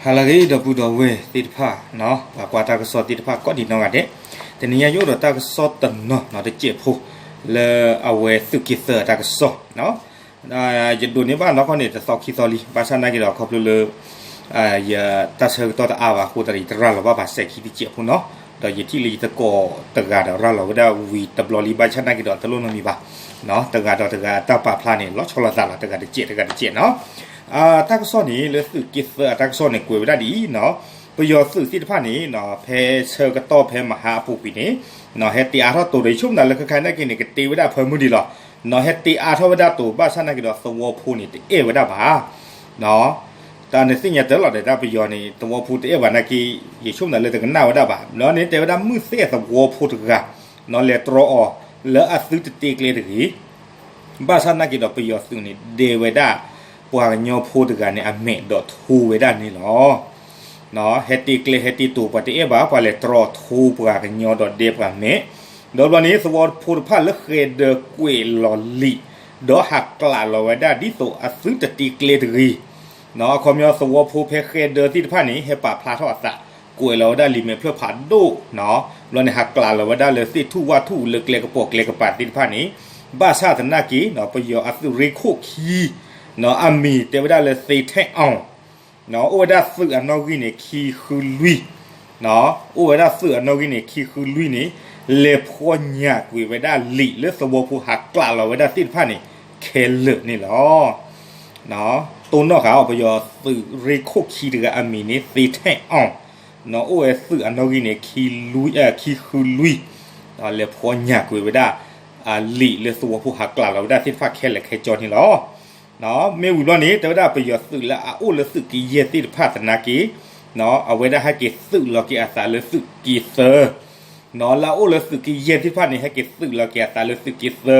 ဟါလၢအဂ့ၤ ဒီပုၢ်ဒီဝဲၢ်သ့ၣ်တဖၣ်, ပှၤကွၢ်တၢ်ကစီၣ်သ့ၣ်တဖၣ်ကိးဒံးနီၢ်ဂၤဒဲး, တနံၤညါယအိၣ်ဒီးတၢ်ကစီၣ်တနီၤနီၤတစဲးဖိ လၢအဝဲသုးက့သၢအတၢ်ကစီၣ် ယဒိးန့ၢ်ဘၣ်နီၢ်ကီၢ်န့ၣ် တသီခံသီလံ, ဘၣ်ဆၣ်နာ်က့ဒီးခီဖျိလၢ ယတၢ်ဆၢကတီၢ်တအါဘၣ်အဃိသတးဒီး ယတရၤလီၤဘၣ်ဘၣ်စဲးခံတစဲးဖိနီၤ, ဒီးယထံၣ်လၢယသကိးတဂၤဒီးရၤလီၤဝဲဒၣ်ဝံၤတဘျီလံ, ဘၣ်ဆၣ်နာ်က့ဒီးတလိၣ်နီတမံၤဘၣ်, တဂၤဒီးတဂၤအတၢ်ပာ်ဖျါန့ၣ် လီၤဆီလိာ်သးလီၤ, တဂၤတစဲး တဂၤတစဲးနီၤ. တၢ်ကစီၣ်န့ၣ်လၢသုးက့သၢအတၢ်ကစီၣ်န့ၣ် ကွဲးဝဲဒၣ်ဒ်အံၤနီၤ, ပယီၤသုးသ့ၣ်တဖၣ်န့ၣ် ဖဲဆၢကတီၢ်ဖဲမဟါအပူၤကွံာ်န့ၣ် ဟဲတ့အါထီၣ်တိၤဒီး ယဆိကမိၣ်လၢခဲခါနာ်က့န့ၣ် ကတ့ဝဲဒၣ်ဖၢမုၢ်ဒံးလီၤ, ဟဲတ့အါထီၣ်ဝဲဒၣ်တိၤ ဘၣ်ဆၣ်နာ်က့ဒီးသဝီဖိန့ၣ်တအဲၣ်ဝဲဒၣ်ဘၣ် တၢ်နသ့ၣ်ညါတၢ်လီၤဒီး တၢ်ပယီၤန့ၣ် သဝီဖိတအဲၣ်ဘၣ်နာ်က့ ယဆိကမိၣ်လၢတကနၣ်ဝဲဒၣ်ဘၣ်, ဘျီန့ၣ်တဲဝဲဒၣ်မုၢ်သ့ၣ်သဝီဖိတဂၤ လဲၤတြီအီၤ လၢအသုတတ့ကျဲတဂ့ၤ ဘၣ်ဆၣ်နာ်က့ဒီးပယီၤသုးန့ၣ် ဒဲဝဲဒၣ် ပှၤကညီဖိတဂၤန့ၣ် အမဲာ်ဒီးထိဝဲဒၣ်န့ၣ်လီၤ. ဟဲတ့ကျဲဟဲတ့တိၤ ပှၤတအဲၣ်ဘၣ် ပှၤလဲၤတြီထိပှၤကညီဒီးဒဲပှၤမဲာ်, ဒီးဘျီန့ၣ် သဝီဖိတဖၣ်လၢဃဲၤဒၢကွဲးလီၤလံာ် ဒီးဟးကျးလီၤဝဲဒၣ်ဒ်သိးအသုတတ့ကျဲတဂ့ၤ အခီပညီသဝီဖိဖဲဃဲၤဒၢသ့ၣ်တဖၣ်န့ၣ် ဟဲပာ်ဖျါထီၣ်အသး ကွဲးလီၤဝဲဒၣ်လံာ်မဲာ်ဖျၢၣ်ဖးဒိၣ်, ဘျီန့ၣ်ဟးကျးလီၤဝဲဒၣ်လၢသ့ၣ်ထူၣ်ဝၣ်ထူၣ်လၢကျဲကပိာ်ကျဲကပၤသ့ၣ်တဖၣ်န့ၣ်, ဘၣ်ဆၣ်သနာ်က့ ပယီၤအသုးရ့ၣ်ခိၣ်ခံ အမံၤတဲဝဲဒၣ်လၢသ့ထဲအီၤ အိၣ်ဝဲဒၣ်သုးအနီၣ်ဂံၢ်န့ၣ် ခံဃုလွံၢ်, အိၣ်ဝဲဒၣ်သုးအနီၣ်ဂံၢ်န့ၣ် ခံဃုလွံၢ်န့ၣ် လဲၤဖီညၣ်ကွံာ်ဝဲဒၣ်လံာ်လၢသဝီဖိဟးကျးလီၤဝဲဒၣ်သ့ၣ်တဖၣ်န့ၣ် ခဲလၢာ်န့ၣ်လီၤ. တိၢ်နီၣ်ဃာ်အီၤ ပယီၤသုးရ့ၣ်ခိၣ်ခံတဂၤအမံၤန့ၣ် သ့ထဲအီၤ, အိၣ်ဝဲသုးအနီၣ်ဂံၢ်န့ၣ် ခံဃုလွံၢ်, လဲၤဖီညၣ်ကွံာ်ဝဲဒၣ် လံာ်လၢသဝီဖိဟးကျးလီၤဝဲဒၣ်သ့ၣ်တဖၣ်ခဲလၢာ်ခဲဆ့န့ၣ်လီၤ. မ့ၢ်ဝံၤဘျီန့ၣ် တဲဝဲဒၣ်ပယီၤသုးလၢအအိၣ်လၢသုးက့ယဲၢ်သ့ၣ်တဖၣ်သနာ်က့ အဝဲဒၣ်ဟဲက့ၤသုးလီၤက့ၤအသးလၢသုးက့သၢ, လၢအအိၣ်လၢသုးက့ယဲၢ်သ့ၣ်တဖၣ်န့ၣ် ဟဲက့ၤသုးလီၤက့ၤအသးလၢသုးက့သၢ,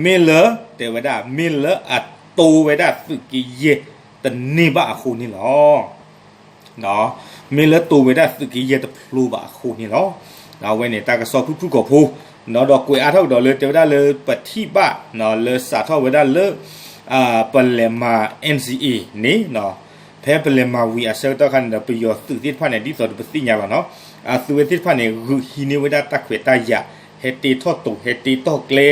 မ့ၢ်လၢ တဲဝဲဒၣ် မ့ၢ်လၢအတိဝဲဒၣ်သုးက့ယဲၢ်တန့ၢ်ဘၣ်အဃိန့ၣ်လီၤ. မ့ၢ်လၢတိဝဲဒၣ်သုးက့ယဲၢ်တဖျိဘၣ်အဃိန့ၣ်လီၤ. အဝဲန့ၣ်တၢ်ကစီၣ်ဖုၣ်ဖုၣ်ကိာ်ဖိ, ဒီးကွဲးအါထီၣ်ကဒီးလၢတဲဝဲဒၣ်လၢပထံၣ်ဘၣ် လၢစးထီၣ်ဝဲဒၣ်လၢ ပလဲၤမၤ NCA န့ၣ် ဖဲပလဲၤမၤဝံၤအဆၢကတီၢ်ခါန့ၣ်ဒီး ပယီၤသုးသ့ၣ်တဖၣ်န့ၣ် ဒ်သိးဒီးပသ့ၣ်ညါလီၤနီၤ, အသုးဝဲသ့ၣ်တဖၣ်န့ၣ် ဂုာ်ဟံးန့ၢ်ဝဲဒၣ်တၢ်ခွဲးတၢ်ယာ်, ဟဲတ့ထီၣ်တိၤ ဟဲတ့ထီၣ်ကျဲ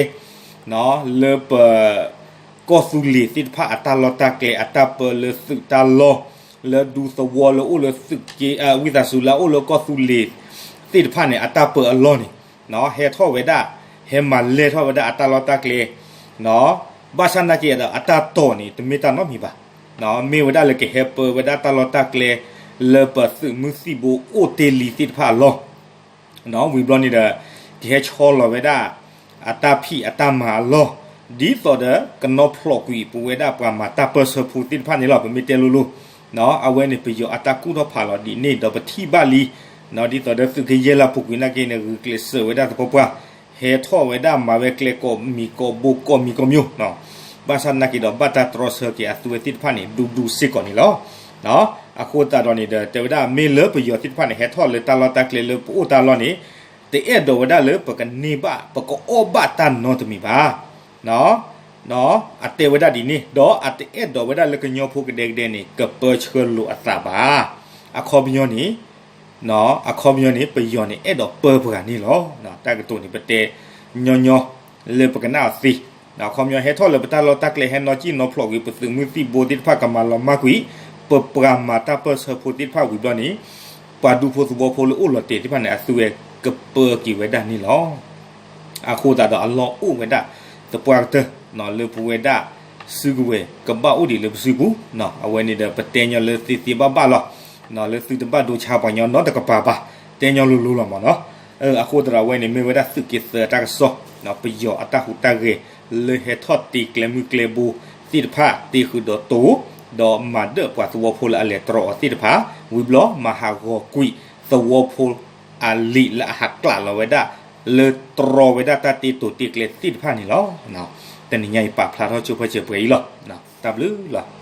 လၢပ ကီၢ်သူလ့ၤသ့ၣ်တဖၣ်အတၢ်လီၢ်တၢ်ကျဲ အတၢ်ပၢလၢသုးတၢ်လီၢ်, လၢဒူသဝီလၢအိၣ်လၢသုးက့ ဝံသးစူၤလၢအအိၣ်လၢကီၢ်သူလ့ၤသ့ၣ်တဖၣ်န့ၣ် အတၢ်ပၢအလီၢ်န့ၣ် ဟဲထီၣ်ဝဲဒၣ်, ဟဲမၤလဲၢ်ထီၣ်ဝဲဒၣ်အတၢ်လီၢ်တၢ်ကျဲ, ဘၣ်ဆၣ်နာ်က့ဒီးအတၢ်တိာ်န့ၣ် တမ့ၢ်တၢ်နီတမံၤဘၣ်, မ့ၢ်ဝဲဒၣ်လၢကဟဲပၢဝဲဒၣ်တၢ်လီၢ်တၢ်ကျဲ လၢပသုးမုၢ်သံၣ်ဘိအိၣ်တ့ၢ်လံသ့ၣ်တဖၣ်အလီၢ် ဝံၤဘျီန့ၣ်ဒီး ကဟဲဆီလီၤဝဲဒၣ် အတၢ်ဖံးအတၢ်မၤအလီၢ်, ဒ်သိးဒီးကနီဖျိးကွံာ်ပဝဲဒၣ်ပှၤမၤတၢ်ပၢၢ်ဆၢဖိသ့ၣ်တဖၣ်န့ၣ်လီၤ. ပမ့ၢ်တဲလိၤလိၤ အဝဲန့ၣ်ပယီၤအတၢ်ကူၣ်ထီၣ်ဖးလီၤဒ်န့ၣ်ဒီးပထံၣ်ဘၣ်လံ, ဒ်သိးဒီးသုးက့ယဲၢ်လၢအပူၤကွံာ်နာ်က့န့ၣ် ဂုာ်ကျဲးစၢးဝဲဒၣ်သပှၢ်ပှၢ်, ဟဲထီၣ်ဝဲဒၣ်မၤဝဲကျဲကိးမံၤကိးဘိကိးမံၤကိးမံၤ ဘၣ်ဆၣ်နာ်က့ဒီးဘၣ်တၢ်တြီဆၢက့ၤအသုးဝဲသ့ၣ်တဖၣ်န့ၣ် ဒူဒူစ့ၢ်ကီးန့ၣ်လီၤ. အဃိသတးဒီးန့ၣ်ဒီး တဲဝဲဒၣ်မ့ၢ်လၢပယီၤသ့ၣ်တဖၣ်န့ၣ် ဟဲထီၣ်လၢတၢ်လီၢ်တၢ်ကျဲလၢပအိၣ်တၢ်လီၢ်န့ၣ် တအဲၣ်ဒိးဝဲဒၣ်လၢပကန့ၢ်ဘၣ် ပကအီၣ်ဘၣ်တၢ်နီတမံၤဘၣ်. အတဲဝဲဒၣ်ဒ်န့ၣ် ဒီးအတအဲၣ်ဒိးဝဲဒၣ်လၢကညီဖိကဒဲကဒဲန့ၣ် ကပၢဆှၢလိာ်အသးဘၣ်. အခီပညီန့ၣ် အခီပညီန့ၣ် ပယီၤန့ၣ် အဲၣ်ဒိးပၢပှၤန့ၣ်လီၤ. တၢ်ကတိၤန့ၣ် ပတဲညီညီ လၢပကနၣ်အီၤသ့, အခီပညီဟဲထီၣ်လၢပတၢ်လီၢ်တၢ်ကျဲ ဟဲနီၣ်ကံၣ်နီဖျိးကွံာ် ပသုးမုၢ်သံၣ်ဘိသ့ၣ်တဖၣ် ကမၤလီၤမၢ်ကွံာ် ပပှၤမၤတၢ်ပၢၢ်ဆၢဖိသ့ၣ်တဖၣ်ဝံၤဘျီန့ၣ် ပှၤဒူဖိသဝီဖိလၢအိၣ်လီၤတဲာ်သ့ၣ်တဖၣ်န့ၣ် အသုးဝဲကပၢက့ၤဝဲဒၣ်န့ၣ်လီၤ. အဃိသတးဒီးအလီၢ်အိၣ်ဝဲဒၣ် သပှၢ်ကတၢၢ် လၢပဝဲဒၣ်စုကဝဲၤ ကဘၣ်အိၣ်ဒံးလၢပစုပူၤ, အဝဲန့ၣ်ဒီးပတဲညီလၢသ့သ့ဘၣ်ဘၣ်လီၤ. လၢသုတဘၣ်ဒိဆါပှၤကညီနီတကပၤဘၣ်, တဲညီလိၤလိၤလီၤမးနီၤ. အဃိသတးဒီးအဝဲန့ၣ်မ့ၢ်ဝဲဒၣ်သုးက့သၢတၢ်ကစီၣ်, ပယီၤအတၢ်ဟူးတၢ်ဂဲၤ လၢဟဲထီၣ်တ့ကျဲမုၢ်ကျဲဘိသ့ၣ်တဖၣ် တ့ဃုာ်ဒီးတိၤ ဒီးမၤဒၢၣ်ပှၤသဝီဖိလၢအလဲၤတြီအီၤသ့ၣ်တဖၣ် ဝံၤဘျီမၤဟးဂီၤကွံာ်သဝီဖိအလံာ်လၢအဟးကျးလီၤဝဲဒၣ် လၢတြီဝဲဒၣ်တၢ်တ့တိၤတ့ကျဲသ့ၣ်တဖၣ်န့ၣ်လီၤ. တနံၤညါအံၤပာ်ဖျါထီၣ်ဆိဖၢစၢၤပှဲၤအံၤလီၤ. တၢ်ဘျုးလီၤ.